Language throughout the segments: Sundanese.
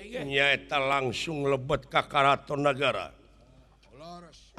Nyaeta langsung lebet ka Karaton Nagara.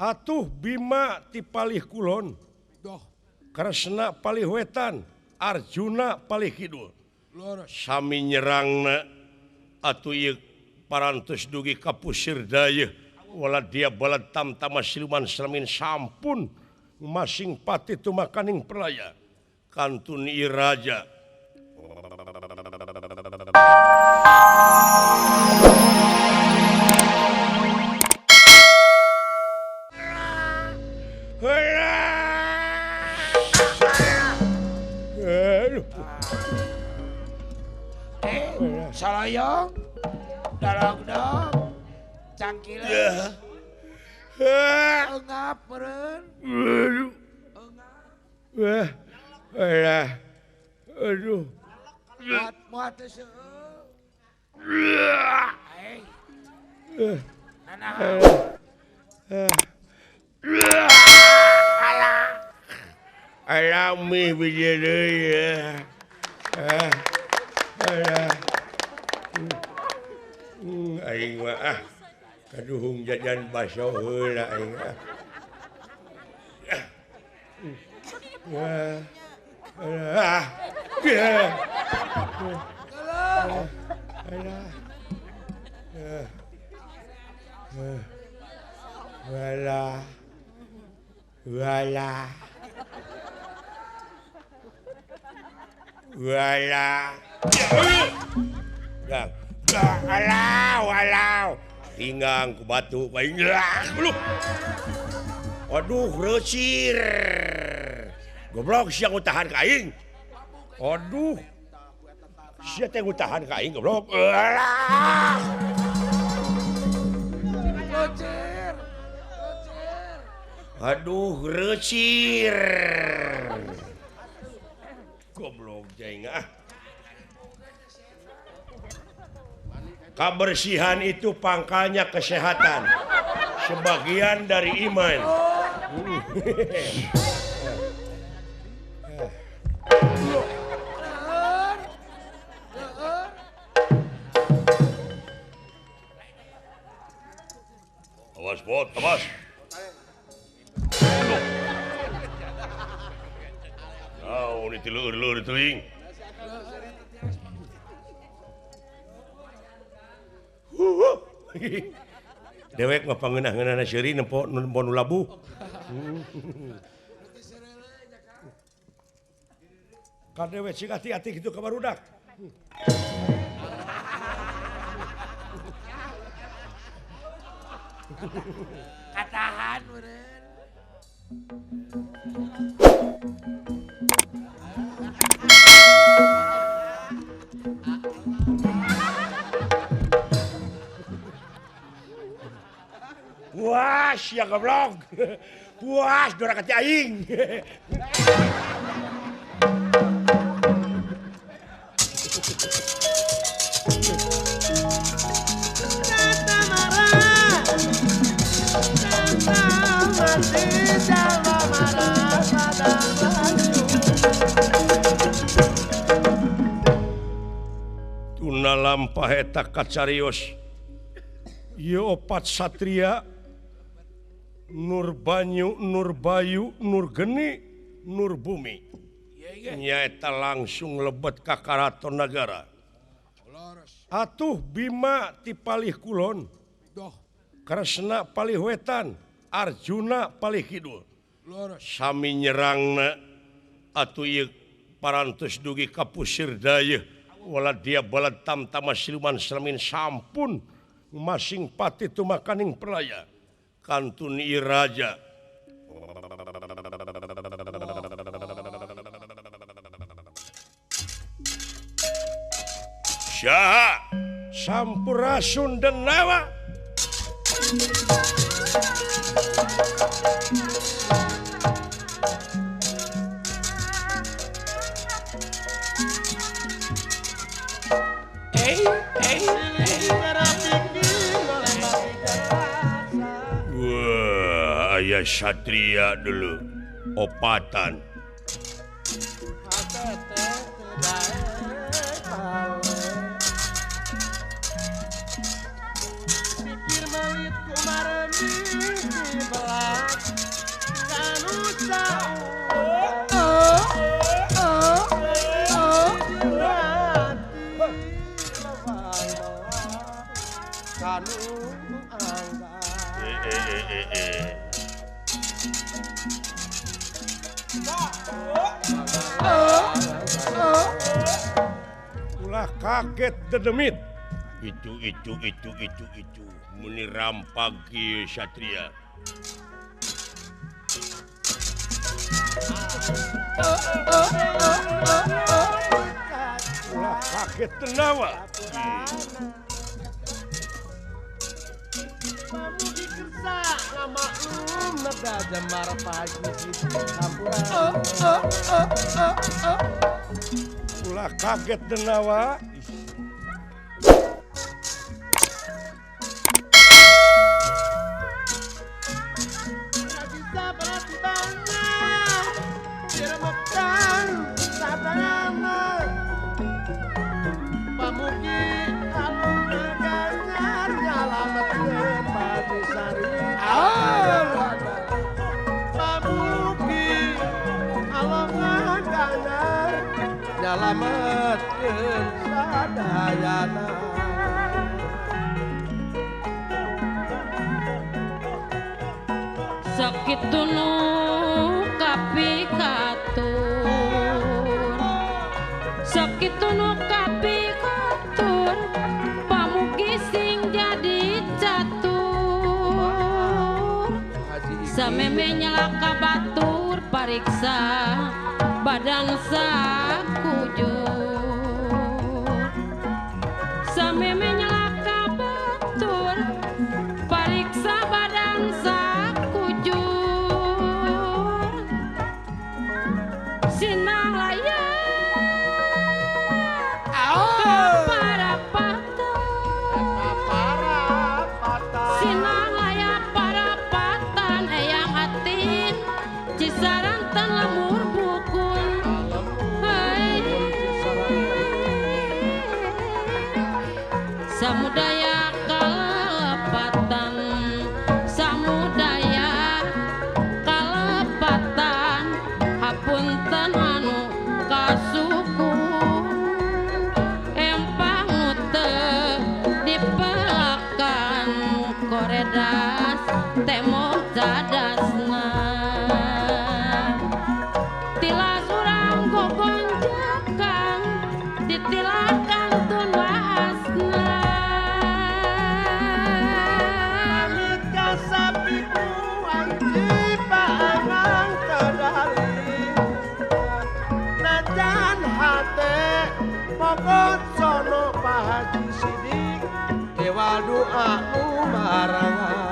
Atuh Bima ti palih kulon, Kresna palih wetan, Arjuna palih kidul. Sami nyerangna atuh ieu parantos dugi ka pusir dayeuh wala dia balad tamtama siluman selemin sampun masing pati tumakaning pralaya kantun ieu raja. Salayong, dalog-dog, cangkile, engap meureun. Aduh. Muat teu seueuh. Alah mih biji deui. Alah. Aing mah ah kaduhung jajan baso heula aing ah. Alah. Alah. Walah. Walah. Walah. Alah, walau. Tinggang ku batu aing. Aduh, reucir. Goblok sia ngutahan ka aing. Aduh. Sia teh ngutahan ka aing goblok. Alah. Reucir. Aduh, reucir. Goblok jaing ah. Kebersihan itu pangkalnya kesehatan. Sebagian dari iman. Awas bot, awas. Naon itu leur-leur teuing. Dewek mah pangeunah-ngeunahna seuri nempo nempo nu labuh. Ka dewek sing ati-ati kitu ka barudak. Katahan meureun. Puas ya goblok. Puas dora ka aing. Tuna lampah eta kacarios. Ieu opat satria Nur Banyu, Nur Bayu, Nur Geni, Nur Bumi. Nyaeta langsung lebet ka Karaton Nagara. Atuh Bima ti palih kulon, Kresna palih wetan, Arjuna palih kidul. Sami nyerangna atuh ieu parantos dugi ka pusir dayeuh wala dia balad tamtama siluman selemin sampun masing pati tumakaning pralaya. Kantun ieu raja. Syaha Sampurasun Denawa. Wah, aya satria dulu opatan. anu angkat. Ulah kaget dedemit. Itu meni rampag ieu satria. Ulah kaget tenawa. Pamugi kersa ngamaklum neda jemar pagi campuran. Ulah kaget denawa. Bisa berarti banyak diremukkan sabarana. Pamugi alung ganyar nyalametkeun padi sari. Pamugi alung ganyar nyalametkeun sadayana. Sakitu nu kapikatur, sakitu nu kapikatur, pamugi sing jadi catur. Sameme nyelaka batur pariksa badan sakujur. Sameme nyelaka batur pariksa badan sakujur. Sinang layak parapatan, sinang layak parapatan, eyang atin Cisarantan lemur bukun. Samudaya kalepatan, samudaya kalepatan, hapunten anu kasuku empang teu dipelakan koredas temo cadasna. Tilas urang gogonjakan ditilakan tun waasna. Pamit ka sapi ku anji paangang kadali. Najan hate pokot sono Pak Haji Sidik dewa doa umarangan.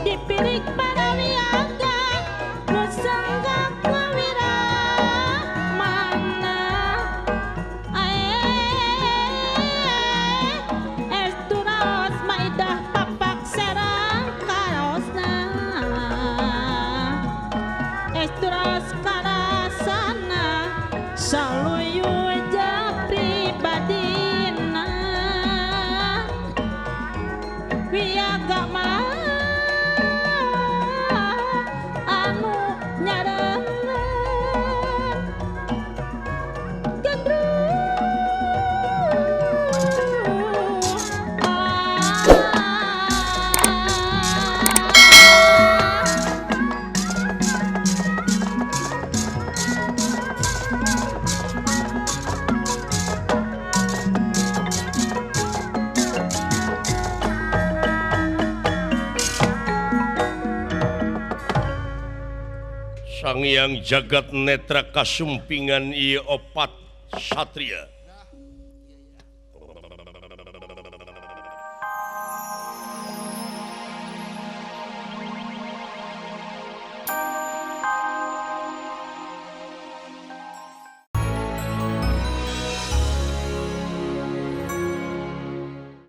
Dipirik para wiyaga nu sanggap ngawira mana. Estu raos maidah papak serang karaosna. Estu raos karasana saluyu pribadina. Wiyaga mah anu nyarengan gandrung. Sangyang jagat netra kasumpingan ieu opat satria.